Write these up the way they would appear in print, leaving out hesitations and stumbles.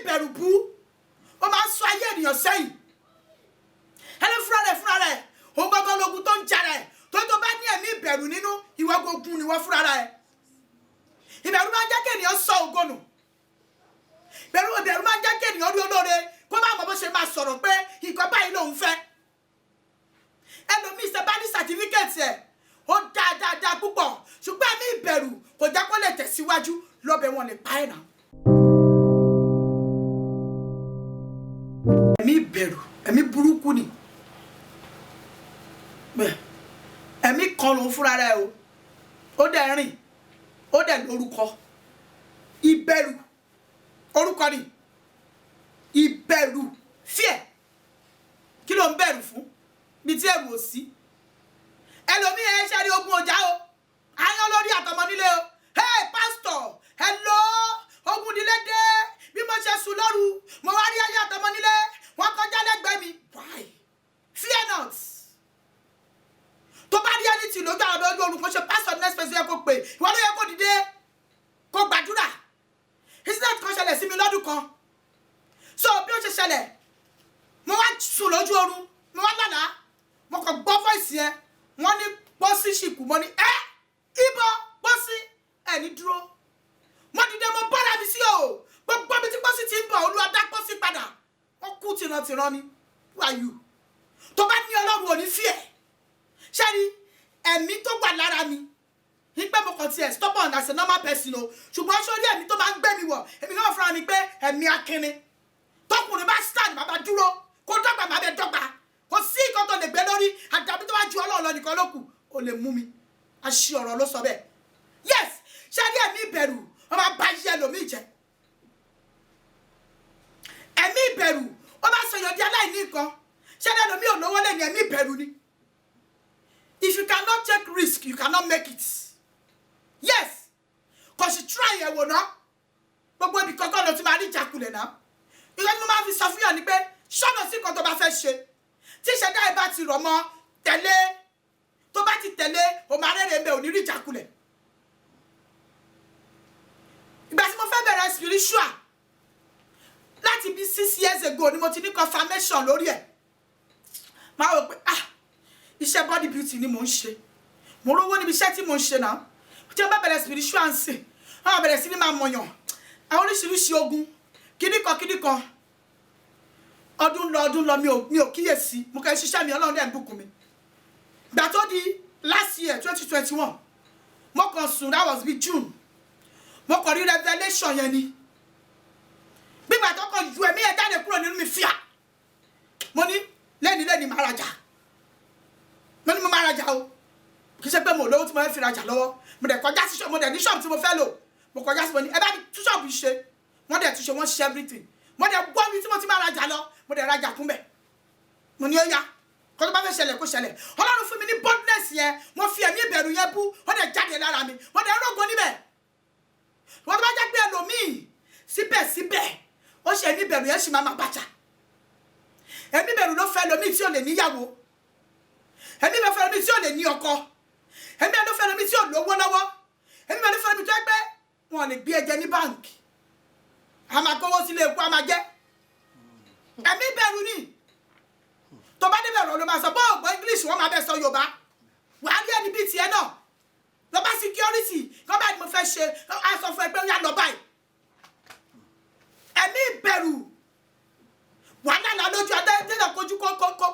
Ìbẹ̀rù bú, ó máa ń sọ ayé ènìyàn sẹ́yìn. Ẹni fúnra rẹ̀ òun gbọ́ngàn lógun tó ń jà rẹ̀. Tó bá ní ẹ̀mí ìbẹ̀rù nínú, ìwọ ogun ni wọ́n fúnra rẹ̀. Ìbẹ̀rù máa ń jẹ́ kí ènìyàn sọ ògo nù. Ìbẹ̀rù máa ń jẹ́ kí ènìyàn rí olóore, kó má mọ̀ bó ṣe máa sọ̀rọ̀ pé nǹkan báyìí lòun fẹ́. Ẹlòmíì ṣe bá ní certificate ẹ̀, ó dáa dáadáa púpọ̀, ṣùgbọ́n ẹ̀mí ìbẹ̀rù kò jẹ́ kó lè tẹ̀síwájú lọ́bẹ̀. Wọn lè pa ẹ̀ náà. Ẹ̀mí ìbẹ̀rù, ẹ̀mí burúkú ni. Bẹ́ẹ̀, ẹ̀mí kan lòun fúnra rẹ̀ o, ó dẹ̀ rìn, ó dẹ̀ lórúkọ. Ìbẹ̀rù orúkọ ni ìbẹ̀rù, fear. Kí ló ń bẹ̀rù fún bí tí ẹ̀rù ò sí? Ẹlòmíì ẹ ṣe rí ogun ọjà o, ayán lórí àtọmọ nílé o. Hey pastor, hello, ogun nílé dé. Bí mo ṣe sùn lóru, mo wá rí ayé àtọmọ nílé, wọn kọjá lẹ́gbẹ̀ẹ́ mi. Why? Fear not. Tó bá rí ẹni tí lójú àwọn ojú orun, kò ṣe pastor, next person yẹ kó pè, ìwọ ló yẹ kó dìde kó gbàdúrà. Incident kan ṣẹlẹ̀ sí mi lọ́dún kan. So bí ó ṣe ṣẹlẹ̀, mo wá sùn lójú oorun, mo wá lálàá, mo kàn gbọ́ voice yẹn, wọ́n ní pósí ṣìkú. Mo ní ẹ́ ibo pósí ẹ̀ ní dúró. Mo dìde, mo bọ́ra mi sí o. Gbogbo ibi tí pósí ti ń bọ̀, Olúwa dá pósí padà. Wọ́n kú tìrantìran ni. Who are you? Tó bá ní Ọlọ́run, ò ní fí ẹ̀ ṣé ni ẹ̀mí tó wà lára mi nígbà mo kàn tiẹ̀ stubborn as a normal person o, ṣùgbọ́n sórí ẹ̀mí tó máa ń gbé mi wọ̀, èmi náà fúnra mi pé ẹ̀mí akínni. Tọkùnrin bá stand, bàbá dúró kó dọ́gba, màá bẹ dọ́gba. Kò sí nǹkan tó lè gbé lórí, àdàbí tó bá ju Ọlọ́run lọ nìkan ló kù ó lè mú mi. Àṣì ọ̀rọ̀ ló sọ bẹ́ẹ̀. Yes, ṣé ní ẹ̀mí ìbẹ̀rù, wọ́n máa bá iṣẹ́ ẹlòmíì jẹ́. Ẹ̀mí ìbẹ̀rù, ó máa sọ̀yọ̀ di aláìní nǹkan. Ṣé ní ẹlòmíì ò lówó lé ní, ẹ̀mí ìbẹ̀rù ni. If you cannot take risk, you cannot make it. Yes, kò sì try ẹ̀ wò ná. Gbogbo ibi kankan ló ti máa rí ìjákulẹ̀ náà. Ìgbà tí mo máa fi sọ fún yàn ni pé ṣọ́nà sí nǹkan tó bá fẹ́ ṣe, tí ìṣẹ̀dá ẹ̀ bá ti rọ̀ mọ́, tẹ̀lé. Tó bá ti tẹ̀lé, o máa rẹ́rẹ̀ ń bẹ, ò ní rí ìjákulẹ̀. Ìgbà tí mo fẹ́ bẹ̀rẹ̀ spiritual láti bí 6 years ago ni mo ti ní confirmation lórí ẹ̀. Máa wò pé, ah, iṣẹ́ body beauty ni mò ń ṣe, mo rówó níbi iṣẹ́ tí mò ń ṣe náà. Tí wọ́n bá bẹ̀rẹ̀ spiritual ń sìn, wọ́n máa bẹ̀rẹ̀ sí ní máa mọ̀yàn àwọn oríṣiríṣi ogun, kíní kan kíní kan. Ọdún lọ, ọdún lọ, mi ò kíyèsí. Mo kàn ń ṣiṣẹ́ mi, Ọlọ́run dẹ̀ ń bùkún mi. Gbà tó di last year, 2021, mo kàn sùn, that was be June, mo kàn rí revelation yẹn ni. Gbígbà tó kàn ju ẹ̀mí ẹ̀ jáde kúrò nínú mi fíà, mo ní lẹ́ni lẹ́ni máa rajà. Mo ní mo máa rajà o. Kì í ṣe pé mo lówó tí mo fẹ́ fi rajà lọ́wọ́. Mo dẹ̀ kọjá sí ṣọ́ọ̀bù, mo dẹ̀ ní ṣọ́ọ̀bù tí mo fẹ́ lò. Mo kọjá sí, mo ní ẹ bá mi tún ṣọ́ọ̀bù ṣe. Wọ́n dẹ̀ tún ṣe, wọ́n ṣe everything. Mo dẹ̀ gbọ́ ibi tí mo ti máa rajà lọ, mo dẹ̀ rajà kún bẹ̀. Mo ní ó yá, kó tó bá fẹ́ ṣẹlẹ̀, kó ṣẹlẹ̀. Ọlọ́run fún mi ní boldness yẹn. Mo fi ẹ̀mí ìbẹ̀rù yẹn bú, ó dẹ̀ jáde lára mi. Mo dẹ̀ rógo níbẹ̀. Wọ́n tó bá jẹ́ pé ẹlòmíì, síbẹ̀síbẹ̀, ó ṣe ẹ̀mí ìbẹ̀rù yẹn sì máa máa bàjá. Ẹ̀mí ìbẹ̀rù ló fẹ́ ẹlòmíì tí ò lè níyàwó. Ẹ̀mí ìbẹ̀rù fẹ́ ẹlòmíì tí ò lè ní ọkọ. Ẹ̀mí ìbẹ̀rù fẹ́ ẹlòmíì tí ò lówó lọ́wọ́. Ẹ̀mí ìbẹ̀rù fẹ́ ẹlòmíì tó yẹ pé wọn lè gbé ẹ̀jẹ̀ ní báǹkì, a máa kówó sílé epo, a máa jẹ́. Ẹ̀mí ìbẹ̀rù ni. Tó bá débẹ̀, ọ̀rọ̀ ló máa sọ. Bó o gbọ́ English, wọ́n máa bẹ sọ Yorùbá. Wàá rí ẹni bíi tiẹ̀ náà lọ bá security kọ́ báyìí ni mo fẹ́ ṣe, á sọ fún ẹ pé ó yá, lọ báyìí. Ẹ̀mí ìbẹ̀rù, wàhálà là lójú adé tẹ́lẹ̀ kojú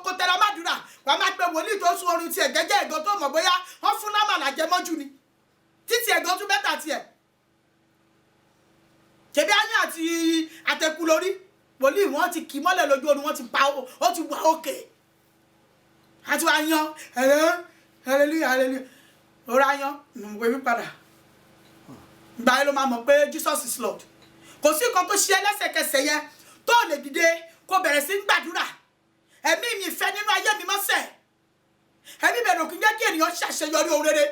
kó tẹra mádùúrà. Wàá máa pe wòlíì tó sun oorun tiẹ̀ jẹ́jẹ́, ẹ̀gàn tó mọ̀ bóyá wọ́n fún lámàlà jẹ mọ́jú ni, títí ẹ̀gàn tún bẹ́tà tiẹ̀. Ṣebí ayé àti àtẹkù lórí wòlíì, wọ́n ti kì í mọ́lẹ̀ lójú oorun, wọ́n ti pa, ó ti wà òkè àti wàá yan ẹ̀rẹ́ hallelujah hallelujah òrà yan mọ̀ pé padà. Ìgbà yẹn ló máa mọ̀ pé Jesus is Lord. Kò sí nǹkan tó ṣe é lẹ́sẹ̀kẹsẹ̀ yẹn tó lè dìde kó bẹ̀rẹ̀ sí ń gbàdúrà. Ẹ̀mí mi ìfẹ́ nínú ayé mi mọ́sẹ̀. Ẹ̀mí ìbẹ̀rù kì í jẹ́ kí ènìyàn ṣàṣeyọrí ohun rere.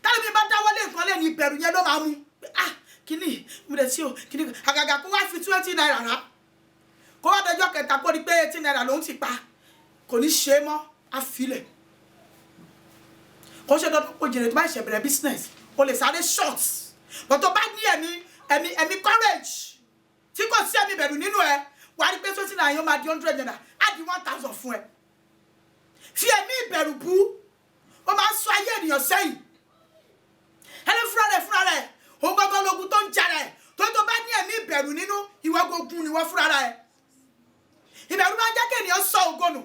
Táwọn mi bá dáwọ́lé nǹkan lẹ́nu, ìbẹ̀rù yẹn ló máa mú. Ah, kíní mo lè sí o, kíní àgàgà kó wá fi ₦20 rà, kó wá dọjọ́ kẹta, kó rí pé ₦18 lòún ti pa, kò ní ṣe é mọ́, á filẹ̀. Kò ṣe dandan kó jèrè. Tó bá ṣe bẹ̀rẹ̀ business, o lè sáré short, but tó bá ní ẹ̀mí courage tí kò sí ẹ̀mí ìbẹ̀rù. ìbẹ̀rù nínú ẹ, wàá rí pé 20 naira yóò máa di ₦100, á di 1,000 fún ẹ. Fi ẹ̀mí ìbẹ̀rù bú, ó máa ń sọ ayé ènìyàn sẹ́yìn. Ẹni fúnra rẹ̀ òun gbọ́ngàn lógun tó ń jà rẹ̀. Tó bá ní ẹ̀mí ìbẹ̀rù nínú, ìwọ gbógun ni wọ́n fúnra rẹ̀. Ìbẹ̀rù máa ń jẹ́ kí ènìyàn sọ ògo nù.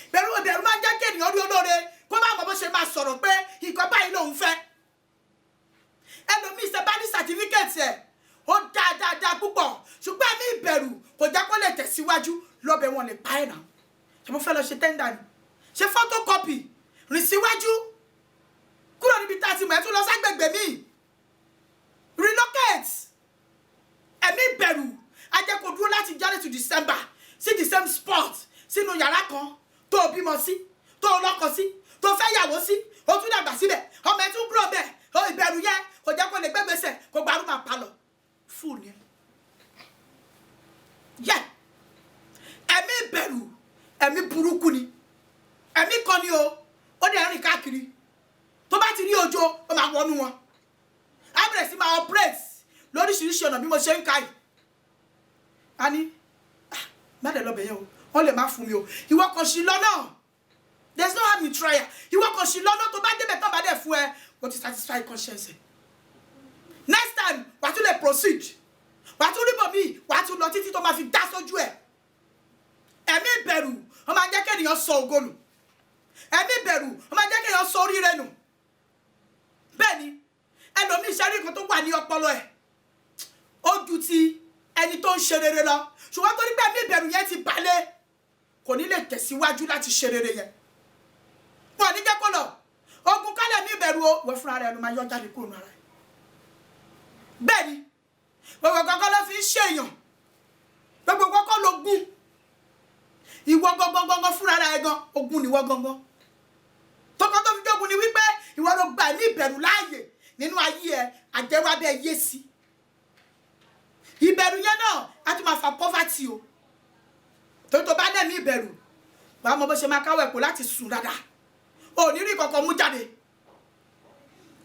Ìbẹ̀rù máa ń jẹ́ kí ènìyàn rí olóore, kó má mọ̀ bó ṣe máa sọ̀rọ̀ pé nǹkan báyìí lòun fẹ́. Ẹlòmíì ṣe bá ní certificate ẹ̀, ó dáa dáadáa púpọ̀, ṣùgbọ́n ẹ̀mí ìbẹ̀rù kò jẹ́ kó lè tẹ̀síwájú. Lọ́bẹ̀ wọn lè pa ẹ̀ náà. Ṣé mo fẹ́ lọ ṣe tender ni, ṣe photocopy, rìn síwájú kúrò níbi tá a ti mọ̀ ẹ́, tún lọ ságbègbè míì, relocate. Ẹ̀mí ìbẹ̀rù á jẹ́ kó dúró láti January to December sí the same spot, sínú yàrá kan tó o bímọ sí, tó o lọ́kọ sí, tó o fẹ́ yàwó sí, o tún dàgbà síbẹ̀, ọmọ ẹ̀ tún kúrò bẹ́ẹ̀. O ìbẹ̀rù yẹn kò jẹ́ kó lè gbégbèsè, kó gbarú máa palọ̀ fún ni yẹ. Ẹ̀mí ìbẹ̀rù, ẹ̀mí burúkú ni, ẹ̀mí kan ni o. Ó dẹ̀ rìn káàkiri. Tó bá ti rí ojo, ó máa wọnú wọn, á bẹ̀rẹ̀ sí máa operate lóríṣiríṣi ọ̀nà bí mo ṣe ń ka yìí. A ní, "Ah, má dẹ̀ lọ́bẹ̀ yẹn o, wọ́n lè má fún mi o." Ìwọ kan sí lọ́nà, there is no harm in trial. Ìwọ kan sí lọ́nà, tó bá débẹ̀ tán, bá dẹ̀ fún ẹ, o ti satisfy conscience ẹ. Next time, wàá tún lè proceed, wàá tún rí bòmíì, wàá tún lọ títí tó máa fi dá sójú ẹ. Ẹ̀mí ìbẹ̀rù, wọ́n máa ń jẹ́ kéèyàn sọ ògo nù. Ẹ̀mí ìbẹ̀rù, wọ́n máa ń jẹ́ kéèyàn sọ oríire nù. Bẹ́ẹ̀ ni, ẹlòmíì ṣe rí nǹkan tó wà ní ọpọlọ ẹ̀, ó ju ti ẹni tó ń ṣe rere lọ, ṣùgbọ́n torí pé ẹ̀mí ìbẹ̀rù yẹn ti balẹ̀, kò ní lè tẹ̀síwájú láti ṣe rere yẹn. Wọn ò ní jẹ́ kó lọ ogun kálẹ̀ ní ìbẹ̀rù o. Wọ́n fúnra rẹ̀ ló máa yọ jáde kúrò nù ara ẹ̀. Bẹ́ẹ̀ ni, gbogbo kankan ló fi ń ṣèyàn, gbogbo kọ́kọ́ ló gún ìwọ gangan gangan fúnra rẹ̀ gan. Ogun níwọ gangan tọkọ tó fi jógun ni wípé ìwọ ló gbà ní ìbẹ̀rù láàyè nínú ayé ẹ. Àjẹwábẹ́ yé sí ìbẹ̀rù yẹn náà, á tún máa fa poverty o. Torí tó bá lẹ́mí ìbẹ̀rù, wàá mọ bó ṣe máa káwọ́ ẹ̀kọ́ láti sùn dáadáa, ò ní rí kankan mú jáde.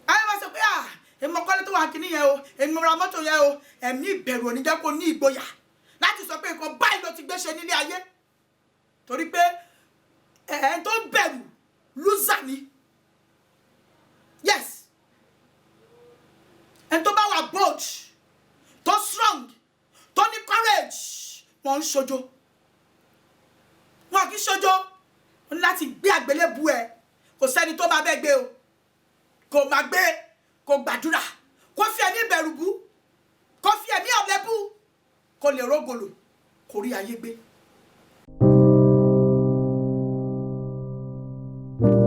Ayé máa sọ pé, "À, èmi ọkọ́lé tó wà kíní yẹn o, èmi ra mọ́tò yẹn o." Ẹ̀mí ìbẹ̀rù ò ní jẹ́ kó ní ìgboyà láti sọ pé nǹkan báyìí ló ti gbé ṣe nílé ayé, torí pé ẹ̀ tó ń bẹ̀rù, loser ni. Yes, ẹni tó bá wà bold, tó strong, tó ní courage, wọ́n ń ṣojo, wọn kì í ṣojo. Ó ní láti gbé àgbélébù ẹ. Kò sẹ́ni tó máa bẹ́ gbé o, kò máa gbé. Kò gbàdúrà, kò fi ẹ̀mí ìbẹ̀rù bú, kò fi ẹ̀mí ọ̀lẹ bú, kò lè rógolo, kò rí ayé gbé.